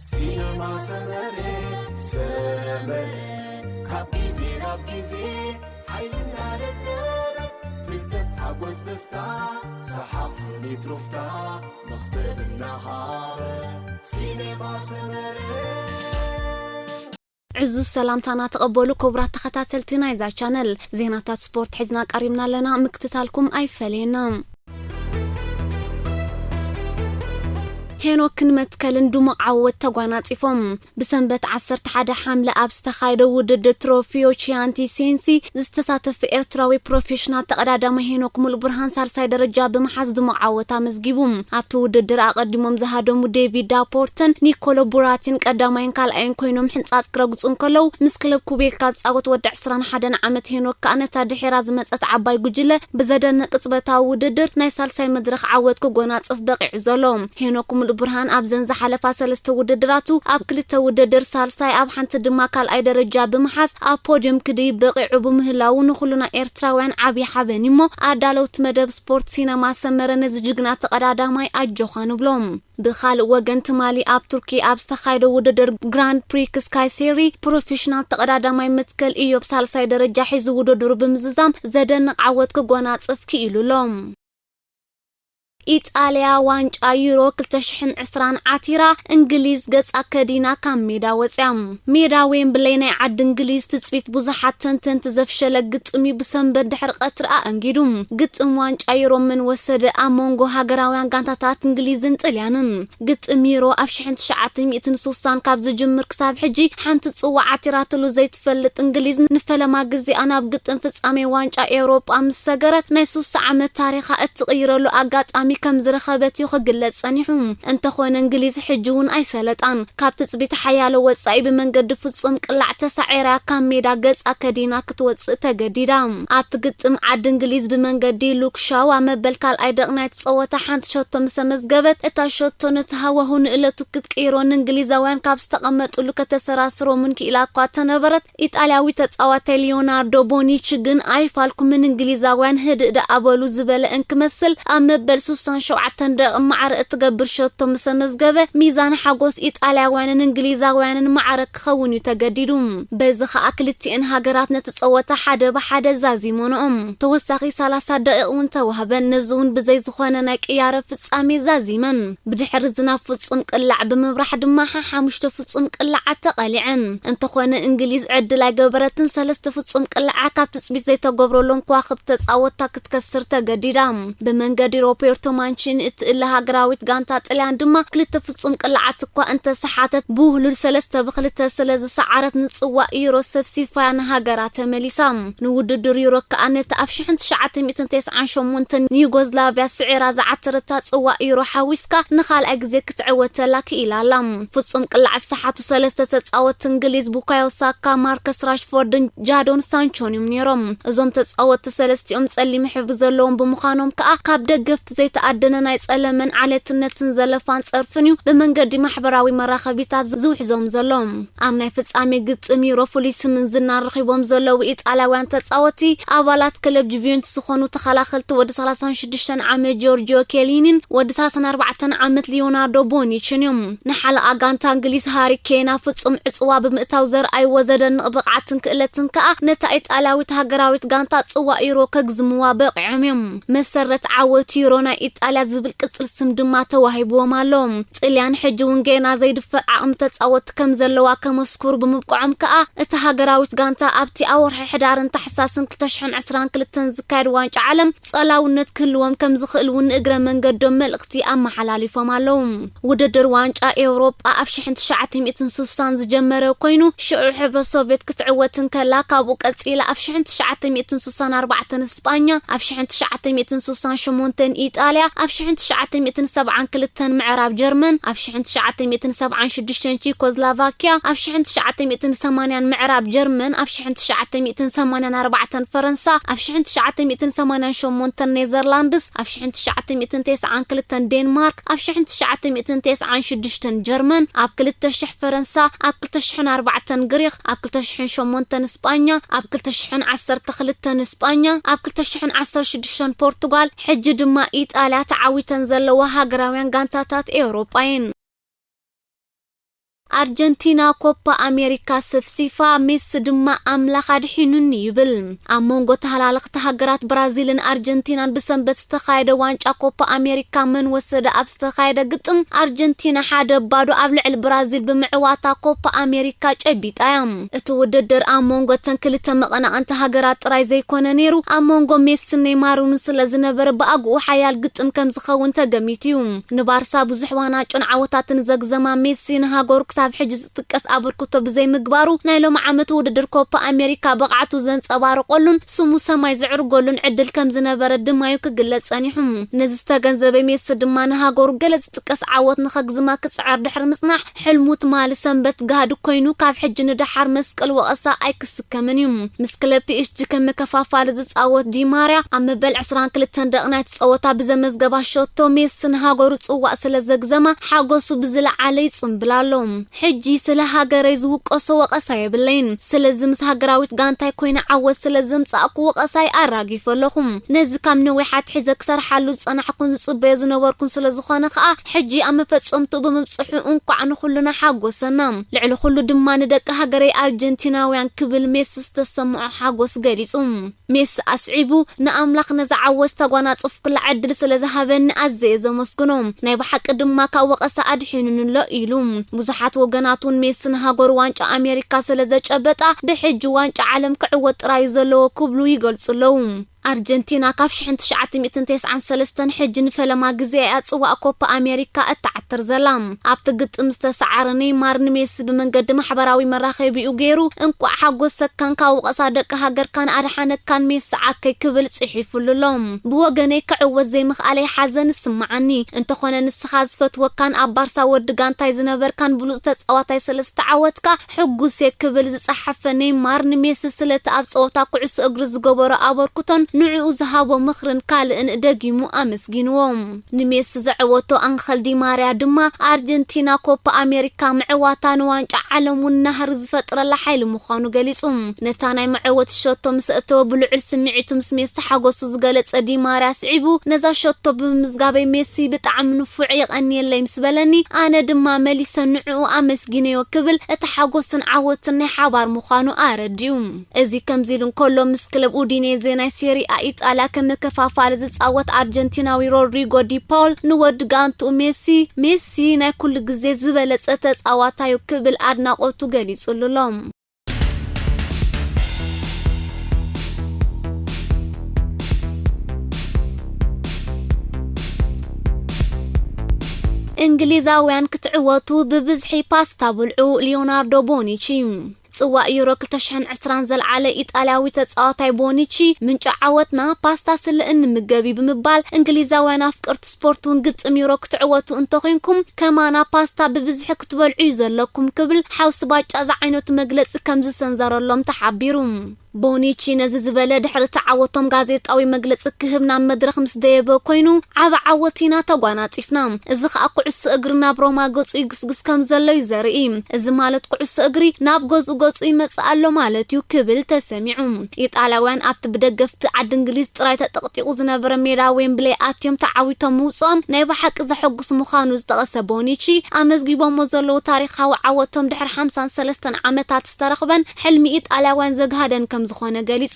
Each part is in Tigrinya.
ሲነማ ሰመረ ሰመረ ካብ ግዜ ናብ ግዜ ሓይልና ደደበ ፍልጠት ሓጎስ ደስታ ሰሓቕ ስኒት ሩፍታ መኽሰብ እናሃበ ሲነማ ሰመረ። ዕዙዝ ሰላምታና ተቐበሉ ክቡራት ተኸታተልቲ ናይዛ ቻነል። ዜናታት ስፖርት ሒዝና ቀሪብና ኣለና፣ ምክትታልኩም ኣይፈለየና። ሄኖክን መትከልን ድሙቕ ዓወት ተጓናጺፎም። ብሰንበት ዓሰርተ ሓደ ሓምለ ኣብ ዝተኻየደ ውድድር ትሮፊዮ ቺያንቲ ሴንሲ ዝተሳተፈ ኤርትራዊ ፕሮፌሽናል ተቐዳዳማይ ሄኖክ ሙሉብርሃን ሳልሳይ ደረጃ ብምሓዝ ድሙቕ ዓወት ኣመዝጊቡ። ኣብቲ ውድድር ኣቐዲሞም ዝሃደሙ ዴቪድ ዳፖርተን ኒኮሎ ቡራቲን ቀዳማይን ካልኣይን ኮይኖም ሕንጻጽ ክረግጹ እንከለዉ፣ ምስ ክለብ ኩቤካ ዝጻወት ወዲ ዕስራን ሓደን ዓመት ሄኖክ ከኣ ነታ ድሒራ ዝመጸት ዓባይ ጉጅለ ብዘደንቕ ቅጽበታዊ ውድድር ናይ ሳልሳይ መድረኽ ዓወት ክጎናጽፍ በቒዑ ዘሎ። ሄኖክ ሙሉብርሃን ኣብዘን ዝሓለፋ ሰለስተ ውድድራቱ ኣብ ክልተ ውድድር ሳልሳይ ኣብ ሓንቲ ድማ ካልኣይ ደረጃ ብምሓዝ ኣብ ፖድዮም ክድይብ በቒዑ ብምህላዉ ንኹልና ኤርትራውያን ዓብዪ ሓበን እዩ እሞ ኣዳለውቲ መደብ ስፖርት ሲነማ ሰመረ ነዚ ጅግና ተቐዳዳማይ ኣጆኻ ንብሎም። ብኻልእ ወገን ትማሊ ኣብ ቱርኪ ኣብ ዝተኻየደ ውድድር ግራንድ ፕሪክስ ካይሴሪ ፕሮፌሽናል ተቐዳዳማይ መትከል ኢዮብ ሳልሳይ ደረጃ ሒዙ ውድድሩ ብምዝዛም ዘደንቕ ዓወት ክጎናጽፍ ክኢሉ ኣሎ። ኢጣልያ ዋንጫ ዩሮ ክልተ ሽሕን ዕስራን ዓቲራ እንግሊዝ ገጻ ከዲና ካብ ሜዳ ወጽያ። ሜዳ ዌምብለይ ናይ ዓዲ እንግሊዝ ትጽቢት ብዙሓት ተንተንቲ ዘፍሸለ ግጥም እዩ ብሰንበት ድሕሪ ቀትሪ ኣእንጊዱ። ግጥም ዋንጫ ዩሮ መን ወሰደ ኣብ መንጎ ሃገራውያን ጋንታታት እንግሊዝን ጥልያንን። ግጥም ዩሮ ኣብ ሽሕን ትሽዓተ ሚእትን ስሳን ካብ ዝጅምር ክሳብ ሕጂ ሓንቲ ጽዋዕ ዓቲራትሉ ዘይትፈልጥ እንግሊዝ ንፈለማ ግዜኣ ናብ ግጥም ፍጻሜ ዋንጫ ኤውሮጳ ምስ ሰገረት ናይ ስሳ ዓመት ታሪኻ እትቕይረሉ ኣጋጣሚ ከም ዝረኸበት እዩ ክግለጽ ጸኒሑ። እንተኾነ እንግሊዝ ሕጂ እውን ኣይሰለጣን። ካብ ትጽቢት ሓያሎ ወጻኢ ብመንገዲ ፍጹም ቅላዕ ተሳዒራ ካብ ሜዳ ገጻ ከዲና ክትወጽእ ተገዲዳ። ኣብቲ ግጥም ዓዲ እንግሊዝ ብመንገዲ ሉክ ሻዋ መበል ካልኣይ ደቕ ናይቲ ጸወታ ሓንቲ ሸቶ ምስ ኣመዝገበት፣ እታ ሸቶ ነቲ ሃዋሁ ንእለቱ ክትቅይሮ ንእንግሊዛውያን ካብ ዝተቐመጥሉ ከተሰራስሮምን ክኢላ እኳ ተነበረት፣ ኢጣልያዊ ተጻዋታይ ሊዮናርዶ ቦኒቺ ግን ኣይፋልኩምን እንግሊዛውያን ህድእ ደኣ በሉ ዝበለ እንክመስል ኣብ መበል ስሳን ሸውዓተን ደቕ ማዕረ እትገብር ሸቶ ምስ ኣመዝገበ ሚዛን ሓጎስ ኢጣልያውያንን እንግሊዛውያንን ማዕረ ክኸውን እዩ ተገዲዱ። በዚ ኸኣ ክልቲኤን ሃገራት ነቲ ጸወታ ሓደ ብሓደ ዛዚሞንኦም። ተወሳኺ ሰላሳ ደቂቕ እውን ተዋህበን። ነዚ እውን ብዘይ ዝኾነ ናይ ቅያረ ፍጻሜ ዛዚመን። ብድሕሪ ዝናብ ፍጹም ቅላዕ ብምብራሕ ድማ ሓሓሙሽተ ፍጹም ቅላዓት ተቐሊዐን። እንተኾነ እንግሊዝ ዕድል ኣይገበረትን፣ ሰለስተ ፍጹም ቅላዓት ካብ ትጽቢት ዘይተገብረሎም ከዋኽብቲ ተጻወትታ ክትከስር ተገዲዳ። ብመንገዲ ሮቤርቶ ማንቺኒ እትእለ ሃገራዊት ጋንታ ጥልያን ድማ ክልተ ፍጹም ቅላዓት እኳ እንተሰሓተት ብውህሉል ሰለስተ ብክልተ ስለ ዝሰዓረት ንጽዋእ ዩሮ ሰፍሲፋያ ንሃገራ ተመሊሳ። ንውድድር ዩሮ ከኣ ነቲ ኣብ ሽሕን ትሽዓተ ሚእትን ተስዓን ሸሞንተን ንዩጎዝላቭያ ስዒራ ዝዓተረታ ጽዋእ ዩሮ ሓዊስካ ንኻልኣይ ግዜ ክትዕወተላ ክኢላ ኣላ። ፍጹም ቅላዕ ዝሰሓቱ ሰለስተ ተጻወትቲ እንግሊዝ ቡካዮ ሳካ፣ ማርከስ ራሽፎርድን ጃዶን ሳንቾን እዮም ነይሮም። እዞም ተጻወትቲ ሰለስቲኦም ጸሊም ሕብሪ ዘለዎም ብምዃኖም ከኣ ካብ ደገፍቲ ዘይተኣደነ ናይ ጸለመን ዓለትነትን ዘለፋን ጸርፍን እዩ ብመንገዲ ማሕበራዊ መራኸቢታት ዝውሕዞም ዘሎ። ኣብ ናይ ፍጻሜ ግጥም ዩሮ ፍሉይ ስምን ዝናን ረኺቦም ዘለዉ ኢጣልያውያን ተጻወትቲ ኣባላት ክለብ ጁቬንቱስ ዝኾኑ ተኸላኸልቲ ወዲ ሰላሳን ሽዱሽተን ዓመት ጆርጂዮ ኬሊኒን ወዲ ሰላሳን ኣርባዕተን ዓመት ሊዮናርዶ ቦኒችን እዮም። ንሓለቓ ጋንታ እንግሊዝ ሃሪ ኬን ኣብ ፍጹም ዕጽዋ ብምእታው ዘርኣይዎ ዘደንቕ ብቕዓትን ክእለትን ከኣ ነታ ኢጣልያዊት ሃገራዊት ጋንታ ጽዋእ ዩሮ ከግዝምዋ በቒዖም እዮም። መሰረት ዓወት ዩሮ ናይ ኢጣልያ ዝብል ቅጽል ስም ድማ ተዋሂብዎም ኣሎ። ጥልያን ሕጂ እውን ገና ዘይድፈር ዓቕሚ ተጻወትቲ ከም ዘለዋ ከመስክሩ ብምብቅዖም ከኣ እታ ሃገራዊት ጋንታ ኣብቲ ኣብ ወርሒ ሕዳርን ታሕሳስን ክልተ ሽሕን ዕስራን ክልተን ዝካየድ ዋንጫ ዓለም ጸላውነት ክህልዎም ከም ዝኽእል እውን ንእግረ መንገዶም መልእኽቲ ኣመሓላሊፎም ኣለዉ። ውድድር ዋንጫ ኤውሮጳ ኣብ ሽሕን ትሽዓተ ሚእትን ስሳን ዝጀመረ ኮይኑ ሽዑ ሕብረት ሶቭየት ክትዕወት እንከላ ካብኡ ቀጺላ ኣብ ሽሕን ትሽዓተ ሚእትን ስሳን ኣርባዕተን ስጳኛ፣ ኣብ ሽሕን ትሽዓተ ሚእትን ስሳን ሸሞንተን ኢጣልያ፣ ኣብ ሽሕን ትሽዓተ ሚእትን ሰብዓን ክልተን ምዕራብ ጀርመን፣ ኣብ ሽሕን ትሽዓተ ሚእትን ሰብዓን ሽዱሽተን ቺኮዝላቫኪያ፣ ኣብ ሽሕን ትሽዓተ ሚእትን ሰማንያን ምዕራብ ጀርመን፣ ኣብ ሽሕን ትሽዓተ ሚእትን ሰማንያን ኣርባዕተን ፈረንሳ፣ ኣብ ሽሕን ትሽዓተ ሚእትን ሰማንያን ሸሞንተን ኔዘርላንድስ፣ ኣብ ሽሕን ትሽዓተ ሚእትን ተስዓን ክልተን ዴንማርክ፣ ኣብ ሽሕን ትሽዓተ ሚእትን ተስዓን ሽዱሽተን ጀርመን፣ ኣብ ክልተ ሽሕ ፈረንሳ፣ ኣብ ክልተ ሽሕን ኣርባዕተን ግሪኽ፣ ኣብ ክልተ ሽሕን ሸሞንተን ስጳኛ፣ ኣብ ክልተ ሽሕን ዓሰርተ ክልተን ስጳኛ፣ ኣብ ክልተ ሽሕን ዓሰርተ ሽዱሽተን ፖርቱጋል፣ ሕጂ ድማ ኢጣልያ ተዓዊተን ዘለዋ ሃገራውያን ጋንታታት ኤውሮጳ እየን። ኣርጀንቲና ኮፓ ኣሜሪካ ሰፍሲፋ፣ ሜሲ ድማ ኣምላኽ ኣድሒኑኒ ይብል። ኣብ መንጎ ተሃላለኽቲ ሃገራት ብራዚልን ኣርጀንቲናን ብሰንበት ዝተኻየደ ዋንጫ ኮፓ ኣሜሪካ መን ወሰደ ኣብ ዝተኻየደ ግጥም፣ ኣርጀንቲና ሓደ ባዶ ኣብ ልዕሊ ብራዚል ብምዕዋታ ኮፓ ኣሜሪካ ጨቢጣ እያ። እቲ ውድድር ኣብ መንጎ እተን ክልተ መቐናቕንቲ ሃገራት ጥራይ ዘይኮነ ነይሩ፣ ኣብ መንጎ ሜሲን ኔይማርን እውን ስለ ዝነበረ ብኣግኡ ሓያል ግጥም ከም ዝኸውን ተገሚቱ እዩ። ንባርሳ ብዙሕ ዋናጮን ዓወታትን ዘግዘማ ሜሲ ንሃገሩ ክሳብ ሕጂ ዝጥቀስ ኣበርክቶ ብዘይምግባሩ ናይ ሎሚ ዓመት ውድድር ኮፓ ኣሜሪካ ብቕዓቱ ዘንጸባረቐሉን ስሙ ሰማይ ዘዕርገሉን ዕድል ከም ዝነበረ ድማዩ ክግለጽ ጸኒሑ። ነዚ ዝተገንዘበ ሜሲ ድማ ንሃገሩ ገለ ዝጥቀስ ዓወት ንኸግዝማ ክጽዕር ድሕሪ ምጽናሕ ሕልሙ ትማሊ ሰንበት ጋህዲ ኮይኑ ካብ ሕጂ ንደሓር መስቀል ወቐሳ ኣይክስከምን እዩ። ምስ ክለብ ፒ ኤስ ጂ ከም መከፋፋሊ ዝጻወት ዲማርያ ኣብ መበል ዕስራን ክልተን ደቂ ናይቲ ጸወታ ብዘመዝገባ ሸቶ ሜሲ ንሃገሩ ጽዋእ ስለ ዘግዘማ ሓጎሱ ብዝለዓለ ይጽንብል ኣሎ። ሕጂ ስለ ሃገረይ ዝውቀሶ ወቐሳ የብለይን። ስለዚ ምስ ሃገራዊት ጋንታይ ኮይነ ዓወት ስለ ዘምጻእኩ ወቐሳይ ኣራጊፈ ኣለኹ። ነዚ ካብ ነዊሕ ኣትሒዘ ክሰርሓሉ ዝጸናሕኩን ዝጽበዮ ዝነበርኩን ስለ ዝኾነ ከኣ ሕጂ ኣብ መፈጸምትኡ ብምብጽሑ እንቋዕ ንኹልና ሓጎሰና። ልዕሊ ኩሉ ድማ ንደቂ ሃገረይ ኣርጀንቲናውያን ክብል ሜሲ ዝተሰምዖ ሓጎስ ገሊጹ። ሜሲ ኣስዒቡ፣ ንኣምላኽ ነዛ ዓወት ዝተጓናጸፍኩላ ዕድል ስለ ዝሃበኒ ኣዝየ ዘመስግኖ። ናይ ብሓቂ ድማ ካብ ወቐሳ ኣድሒኑኒ ኣሎ ኢሉ። ብዙሓት ወገናት እውን ሜሲ ንሃገሩ ዋንጫ ኣሜሪካ ስለ ዘጨበጣ ብሕጂ ዋንጫ ዓለም ክዕወት ጥራዩ ዘለዎ ክብሉ ይገልጹ ኣለዉ። ኣርጀንቲና ካብ ሽሕን ትሽዓተ ሚእትን ተስዓን ሰለስተን ሕጂ ንፈለማ ግዜ እያ ጽዋእ ኮፓ ኣሜሪካ እትዓትር ዘላ። ኣብቲ ግጥም ዝተሰዓረ ኔይማር ንሜሲ ብመንገዲ ማሕበራዊ መራኸቢኡ ገይሩ፣ "እንቋዕ ሓጎሰካን ካብ ወቐሳ ደቂ ሃገርካን ኣድሓነካን ሜሲ ዓርከይ" ክብል ጽሒፉሉ ኣሎ። "ብወገነይ ክዕወት ዘይምኽኣለይ ሓዘን ይስምዓኒ። እንተኾነ ንስኻ ዝፈትወካን ኣብ ባርሳ ወዲ ጋንታይ ዝነበርካን ብሉጽ ተጻዋታይ ስለ ዝተዓወትካ ሕጉስ እየ" ክብል ዝጸሓፈ ኔይማር ንሜሲ ስለቲ ኣብ ጸወታ ኩዕሶ እግሪ ዝገበሮ ኣበርክቶን ንዕኡ ዝሃቦ ምኽርን ካልእን ደጊሙ ኣመስጊንዎ። ንሜሲ ዘዕወቶ ኣንኸል ዲ ማርያ ድማ ኣርጀንቲና ኮፓ ኣሜሪካ ምዕዋታ ንዋንጫ ዓለም እውን ናህሪ ዝፈጥረላ ሓይሊ ምዃኑ ገሊጹ። ነታ ናይ መዕወቲ ሸቶ ምስ ኣእተወ ብልዑል ስምዒቱ ምስ ሜሲ ሓጎሱ ዝገለጸ ዲ ማርያ ስዒቡ፣ "ነዛ ሸቶ ብምምዝጋበይ ሜሲ ብጣዕሚ ንፉዕ የቐንየለይ ምስ በለኒ፣ ኣነ ድማ መሊሰ ንዕኡ ኣመስጊነዮ" ክብል እቲ ሓጎስን ዓወትን ናይ ሓባር ምዃኑ ኣረዲኡ። እዚ ከምዚ ኢሉ እንከሎ፣ ምስ ክለብ ኡዲኔዜ ናይ ሴሪኣ ኢጣልያ ከም መከፋፋሊ ዝጻወት ኣርጀንቲናዊ ሮድሪጎ ዲ ፓውል ንወዲ ጋንትኡ ሜሲ፣ "ሜሲ ናይ ኩሉ ግዜ ዝበለጸ ተጻዋታዩ" ክብል ኣድናቖቱ ገሊጹሉ ኣሎ። እንግሊዛውያን ክትዕወቱ ብብዝሒ ፓስታ ብልዑ፣ ሊዮናርዶ ቦኒቺ። ጽዋእ ዩሮ ክልተ ሽሕን ዕስራን ዘልዓለ ኢጣልያዊ ተጻዋታይ ቦኒቺ፣ "ምንጪ ዓወትና ፓስታ ስለ እንምገብ እዩ" ብምባል፣ እንግሊዛውያን ኣፍቀርቲ ስፖርት እውን ግጥም ዩሮ ክትዕወቱ እንተኾይንኩም፣ ከማና ፓስታ ብብዝሒ ክትበልዑ እዩ ዘለኩም ክብል ሓውሲ ባጫ ዝዓይነቱ መግለጺ ከም ዝሰንዘረሎም ተሓቢሩ። ቦኒቺ ነዚ ዝበለ ድሕሪ እቲ ዓወቶም ጋዜጣዊ መግለጺ ክህብ ናብ መድረኽ ምስ ደየበ ኮይኑ፣ "ዓቢ ዓወት ኢና ተጓናጺፍና። እዚ ኸኣ ኩዕሶ እግሪ ናብ ሮማ ገጹ ይግስግስ ከም ዘሎ እዩ ዘርኢ። እዚ ማለት ኩዕሶ እግሪ ናብ ገዝኡ ገጹ ይመጽእ ኣሎ ማለት እዩ" ክብል ተሰሚዑ። ኢጣልያውያን ኣብቲ ብደገፍቲ ዓዲ እንግሊዝ ጥራይ ተጠቕጢቑ ዝነበረ ሜዳ ዌምብሌ ኣትዮም ተዓዊቶም ምውጽኦም ናይ ብሓቂ ዘሐጉስ ምዃኑ ዝጠቐሰ ቦኒቺ፣ ኣመዝጊቦሞ ዘለዉ ታሪኻዊ ዓወቶም ድሕሪ ሓምሳን ሰለስተን ዓመታት ዝተረኽበን ሕልሚ ኢጣልያውያን ዘግሃደን ከም ዝኾነ ገሊጹ።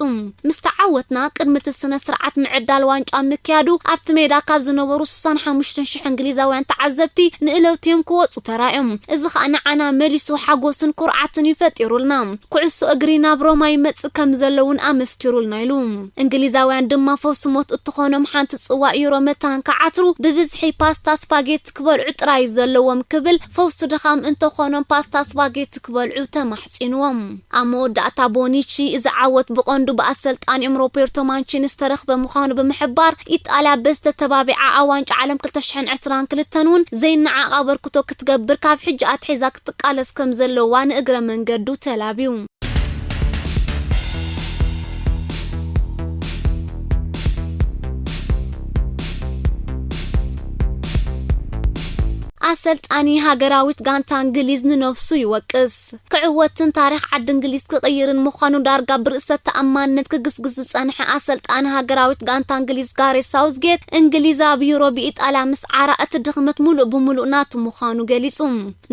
"ምስ ተዓወትና፣ ቅድሚ እቲ ስነ ስርዓት ምዕዳል ዋንጫ ምክያዱ፣ ኣብቲ ሜዳ ካብ ዝነበሩ ስሳን ሓሙሽተን ሽሕ እንግሊዛውያን ተዓዘብቲ ንእለቱ እዮም ክወጹ ተራእዮም። እዚ ኸኣ ንዓና መሊሱ ሓጎስን ኩርዓትን እዩ ፈጢሩልና። ኩዕሶ እግሪ ናብ ሮማ ይመጽእ ከም ዘሎ እውን ኣመስኪሩልና" ኢሉ። እንግሊዛውያን ድማ ፈውሲ ሞት እትኾኖም ሓንቲ ጽዋእ ዩሮ መታን ክዓትሩ፣ ብብዝሒ ፓስታ ስፓጌቲ ክበልዑ ጥራይ እዩ ዘለዎም ክብል፣ ፈውሲ ድኻም እንተኾኖም ፓስታ ስፓጌቲ ክበልዑ ተማሕጺንዎም። ኣብ መወዳእታ ቦኒቺ፣ "እዚ ዓወት ብቐንዱ ብኣሰልጣኒኦም ሮቤርቶ ማንቺኒ ዝተረኽበ" ምዃኑ ብምሕባር፣ ኢጣልያ በዝተተባቢዓ ኣብ ዋንጫ ዓለም ክልተ ሽሕን ዕስራን ክልተን እውን ዘይነዓቕ ኣበርክቶ ክትገብር ካብ ሕጂ ኣትሒዛ ክትቃለስ ከም ዘለዋ ንእግረ መንገዱ ተላብዩ። ኣሰልጣኒ ሃገራዊት ጋንታ እንግሊዝ ንነብሱ ይወቅስ። ክዕወትን ታሪኽ ዓዲ እንግሊዝ ክቕይርን ምዃኑ ዳርጋ ብርእሰ ተኣማንነት ክግስግስ ዝጸንሐ ኣሰልጣኒ ሃገራዊት ጋንታ እንግሊዝ ጋሬት ሳውዝጌት፣ እንግሊዝ ኣብ ዩሮ ብኢጣልያ ምስዓራ እቲ ድኽመት ሙሉእ ብሙሉእ ናቱ ምዃኑ ገሊጹ።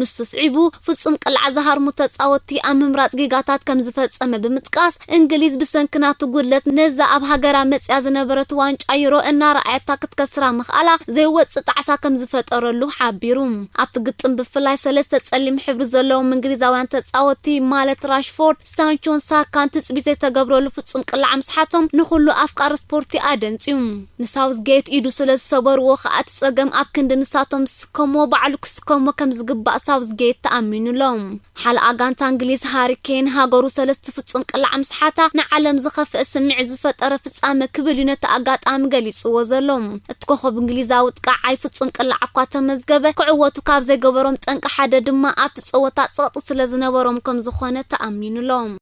ንሱ ስዒቡ፣ ፍጹም ቅላዕ ዝሃርሙ ተጻወትቲ ኣብ ምምራጽ ጌጋታት ከም ዝፈጸመ ብምጥቃስ፣ እንግሊዝ ብሰንኪ ናቱ ጉድለት ነዛ ኣብ ሃገራ መጽያ ዝነበረት ዋንጫ ዩሮ እናረኣየታ ክትከስራ ምኽኣላ ዘይወጽእ ጣዕሳ ከም ዝፈጠረሉ ሓቢሩ። ኣብቲ ግጥም ብፍላይ ሰለስተ ጸሊም ሕብሪ ዘለዎም እንግሊዛውያን ተጻወትቲ ማለት ራሽፎርድ፣ ሳንቾን ሳካን ትጽቢት ዘይተገብረሉ ፍጹም ቅላዕ ምስሓቶም ንኹሉ ኣፍቃሪ ስፖርቲ ኣደንጽዩ። ንሳውዝጌት ኢዱ ስለ ዝሰበርዎ ከኣ እቲ ጸገም ኣብ ክንዲ ንሳቶም ዝስከምዎ ባዕሉ ክስከሞ ከም ዝግባእ ሳውዝጌት ተኣሚኑሎም። ሓለቓ ጋንታ እንግሊዝ ሃሪ ኬን ሃገሩ ሰለስተ ፍጹም ቅላዕ ምስሓታ ንዓለም ዝኸፍአ ስምዒት ዝፈጠረ ፍጻመ ክብል እዩ ነቲ ኣጋጣሚ ገሊጽዎ ዘሎ። እቲ ኮኸብ እንግሊዛዊ ጥቃዓይ ፍጹም ቅላዕ እኳ ተመዝገበ፣ ክዕወቱ ካብ ዘይገበሮም ጠንቂ ሓደ ድማ ኣብቲ ጸወታ ጸቕጢ ስለ ዝነበሮም ከም ዝኾነ ተኣሚኑሎም።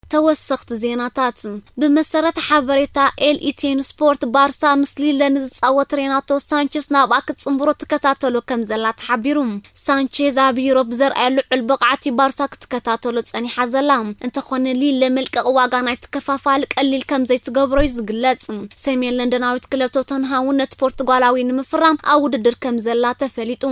ተወሰኽቲ ዜናታት። ብመሰረት ሓበሬታ ኤል ኢቴን ስፖርት፣ ባርሳ ምስ ሊለ ንዝጻወት ሬናቶ ሳንቼስ ናብኣ ክትጽንብሮ ትከታተሎ ከም ዘላ ተሓቢሩ። ሳንቼዝ ኣብ ዩሮፕ ዘርኣየ ልዑል ብቕዓት እዩ ባርሳ ክትከታተሎ ጸኒሓ ዘላ። እንተኾነ ሊለ መልቀቕ ዋጋ ናይቲ ከፋፋሊ ቀሊል ከም ዘይትገብሮ እዩ ዝግለጽ። ሰሜን ለንደናዊት ክለብ ቶተንሃም እውን ነቲ ፖርቱጋላዊ ንምፍራም ኣብ ውድድር ከም ዘላ ተፈሊጡ።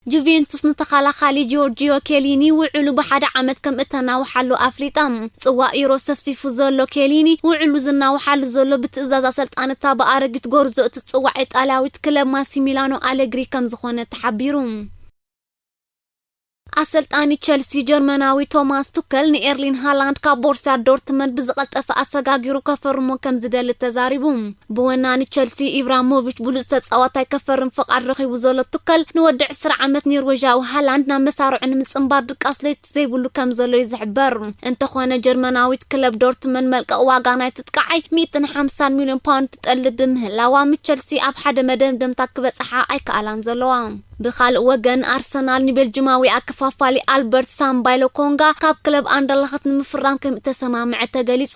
ጁቬንቱስ ንተኸላኻሊ ጆርጂዮ ኬሊኒ ውዕሉ ብሓደ ዓመት ከም እተናውሓሉ ኣፍሊጣ። ጽዋእ ዩሮ ሰፍሲፉ ዘሎ ኬሊኒ ውዕሉ ዝናውሓሉ ዘሎ ብትእዛዝ ኣሰልጣንታ ብኣረጊት ጎርዞ እቲ ጽዋዕ ኢጣልያዊት ክለብ ማሲሚላኖ ኣሌግሪ ከም ዝኾነ ተሓቢሩ። ኣሰልጣኒ ቸልሲ ጀርመናዊ ቶማስ ቱከል ንኤርሊን ሃላንድ ካብ ቦርሲያ ዶርትመንድ ብዝቐልጠፈ ኣሰጋጊሩ ከፈርሞ ከም ዝደሊ ተዛሪቡ። ብወናኒ ቸልሲ ኢብራሞቪች ብሉጽ ተጻዋታይ ከፈርም ፍቓድ ረኺቡ ዘሎ ቱከል፣ ንወዲ ዕስራ ዓመት ኖርዌጃዊ ሃላንድ ናብ መሳርዑ ንምጽንባር ድቃስ ለይቲ ዘይብሉ ከም ዘሎ እዩ ዝሕበር። እንተኾነ ጀርመናዊት ክለብ ዶርትመንድ መልቀቕ ዋጋ ናይቲ ጥቃዓይ ሚእትን ሓምሳን ሚልዮን ፓውንድ ትጠልብ ብምህላዋ፣ ምስ ቸልሲ ኣብ ሓደ መደምደምታ ክበጽሓ ኣይከኣላን ዘለዋ። ብኻልእ ወገን፣ ኣርሰናል ንቤልጅማዊ ኣከፋፋሊ ኣልበርት ሳምባይ ሎኮንጋ ካብ ክለብ ኣንደርለኸት ንምፍራም ከም እተሰማምዐ ተገሊጹ።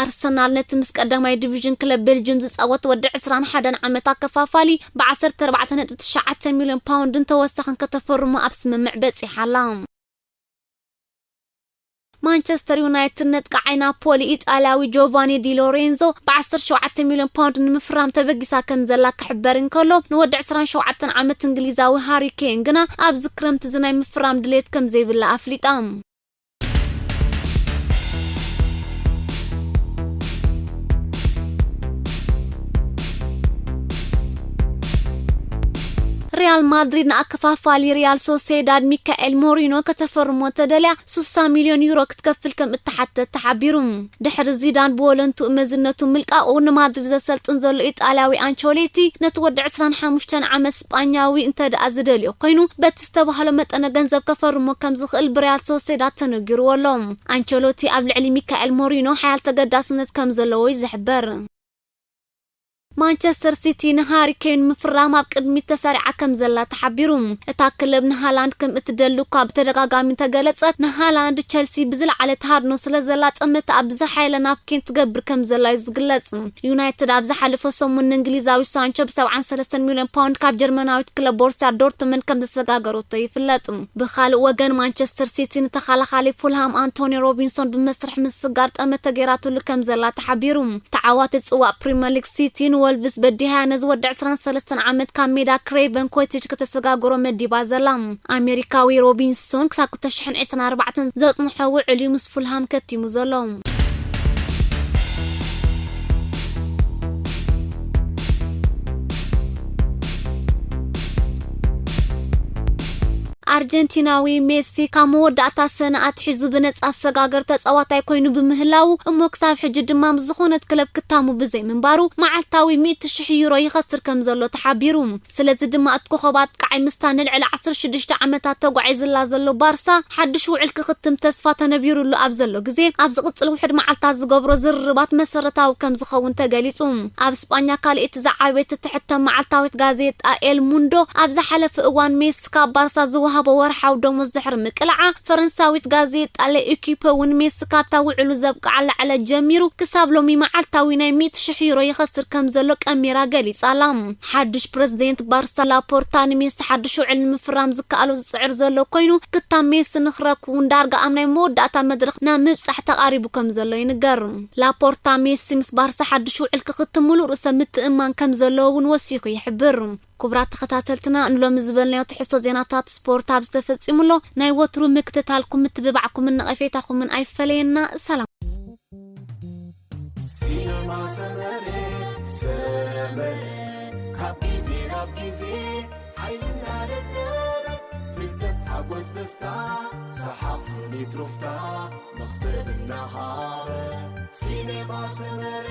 ኣርሰናል ነቲ ምስ ቀዳማይ ዲቪዥን ክለብ ቤልጅም ዝጻወት ወዲ ዕስራን ሓደን ዓመት ኣከፋፋሊ ብ ዓሰርተ ኣርባዕተ ነጥቢ ትሽዓተ ሚልዮን ፓውንድን ተወሳኺን ከተፈርሞ ኣብ ስምምዕ በጺሓ ኣላ። ማንቸስተር ዩናይትድ ነጥቃዓይ ናፖሊ ኢጣልያዊ ጆቫኒ ዲ ሎሬንዞ ብ ዓሰርተ ሸውዓተ ሚልዮን ፓውንድ ንምፍራም ተበጊሳ ከም ዘላ ክሕበር እንከሎ፣ ንወዲ ዕስራን ሸውዓተን ዓመት እንግሊዛዊ ሃሪ ኬን ግና ኣብዚ ክረምቲ እዚ ናይ ምፍራም ድሌት ከም ዘይብላ ኣፍሊጣ። ሪያል ማድሪድ ንኣከፋፋሊ ሪያል ሶሴዳድ ሚካኤል ሞሪኖ ከተፈርሞ ተደልያ ሱሳ ሚልዮን ዩሮ ክትከፍል ከም እትሓተት ተሓቢሩ። ድሕሪ ዚዳን ብወለንትኡ መዝነቱ ምልቃቑ፣ ንማድሪድ ዘሰልጥን ዘሎ ኢጣልያዊ ኣንቸሎቲ ነቲ ወዲ ዕስራን ሓሙሽተን ዓመት ስጳኛዊ እንተ ደኣ ዝደልዮ ኮይኑ፣ በቲ ዝተባህሎ መጠነ ገንዘብ ከፈርሞ ከም ዝኽእል ብሪያል ሶሴዳድ ተነጊርዎ ኣሎ። ኣንቸሎቲ ኣብ ልዕሊ ሚካኤል ሞሪኖ ሓያል ተገዳስነት ከም ዘለዎ እዩ ዝሕበር። ማንቸስተር ሲቲ ንሃሪ ኬን ምፍራም ኣብ ቅድሚት ተሰሪዓ ከም ዘላ ተሓቢሩ። እታ ክለብ ንሃላንድ ከም እትደሊ እኳ ብተደጋጋሚ እንተገለጸት፣ ንሃላንድ ቸልሲ ብዝለዓለ ተሃድኖ ስለ ዘላ፣ ጠመተ ኣብ ዝሓየለ ናብ ኬን ትገብር ከም ዘላ እዩ ዝግለጽ። ዩናይትድ ኣብ ዝሓለፈ ሰሙን ንእንግሊዛዊ ሳንቾ ብ ሰብዓን ሰለስተን ሚልዮን ፓውንድ ካብ ጀርመናዊት ክለብ ቦርሲያ ዶርትመንድ ከም ዘሰጋገረቶ ይፍለጥ። ብኻልእ ወገን፣ ማንቸስተር ሲቲ ንተኸላኻሊ ፉልሃም ኣንቶኒ ሮቢንሶን ብመስርሕ ምስጋር ጠመተ ገይራትሉ ከም ዘላ ተሓቢሩ። ተዓዋቲ ጽዋእ ፕሪምየር ሊግ ሲቲ ንወልቭስ በዲሃያ ነዚ ወዲ ዕስራን ሰለስተን ዓመት ካብ ሜዳ ክሬቨን ኮቴጅ ከተሰጋግሮ መዲባ ዘላ። ኣሜሪካዊ ሮቢንሶን ክሳብ ክልተ ሽሕን ዕስራን ኣርባዕተን ዘጽንሖ ውዕል እዩ ምስ ፉልሃም ከቲሙ ዘሎ። ኣርጀንቲናዊ ሜሲ ካብ መወዳእታ ሰነ ኣትሒዙ ብነጻ ዝሰጋገር ተጻዋታይ ኮይኑ ብምህላዉ፣ እሞ ክሳብ ሕጂ ድማ ምስ ዝኾነት ክለብ ክታሙ ብዘይምንባሩ፣ መዓልታዊ ሚእቲ ሽሕ ዩሮ ይኸስር ከም ዘሎ ተሓቢሩ። ስለዚ ድማ እቲ ኮኸብ ኣጥቃዓይ ምስታ ንልዕሊ ዓሰርተ ሽዱሽተ ዓመታት ተጓዒዝላ ዘሎ ባርሳ ሓድሽ ውዕል ክኽትም ተስፋ ተነቢሩሉ ኣብ ዘሎ ግዜ፣ ኣብ ዝቕጽል ውሕድ መዓልታት ዝገብሮ ዝርርባት መሰረታዊ ከም ዝኸውን ተገሊጹ። ኣብ ስጳኛ ካልኣይቲ ዝዓበየት እትሕተም መዓልታዊት ጋዜጣ ኤል ሙንዶ፣ ኣብ ዝሓለፈ እዋን ሜሲ ካብ ባርሳ ዝወሃቦ ወርሓዊ ደሞዝ ድሕሪ ምቅላዓ፣ ፈረንሳዊት ጋዜጣ ለኢኪፐ እውን ሜሲ ካብታ ውዕሉ ዘብቅዓላ ዕለት ጀሚሩ ክሳብ ሎሚ መዓልታዊ ናይ ሚእቲ ሽሕ ዩሮ ይኸስር ከም ዘሎ ቀሚራ ገሊጻ ኣላ። ሓድሽ ፕረዚደንት ባርሳ ላፖርታ ንሜሲ ሓድሽ ውዕል ንምፍራም ዝከኣሎ ዝጽዕር ዘሎ ኮይኑ፣ ክታብ ሜሲ ንክረክቡ እውን ዳርጋ ኣብ ናይ መወዳእታ መድረኽ ናብ ምብጻሕ ተቓሪቡ ከም ዘሎ ይንገር። ላፖርታ ሜሲ ምስ ባርሳ ሓድሽ ውዕል ክኽትም ምሉእ ርእሰ ምትእምማን ከም ዘለዎ እውን ወሲኹ ይሕብር። ክቡራት ተኸታተልትና፣ ንሎሚ ዝበልናዮ ትሕዝቶ ዜናታት ስፖርት ኣብዚ ተፈጺሙ ኣሎ። ናይ ወትሩ ምክትታልኩም፣ ምትብባዕኩምን ነቐፌታኹምን ኣይፈለየና። ሰላም። ሲነማ ሰመረ ሰመረ ካብ ግዜ ናብ ግዜ ሓይልና ለበበ ፍልጠት ሓጎስ ደስታ ሰሓቕ ስኒት ሩፍታ መኽሰብ እናሃበ ሲነማ ሰመረ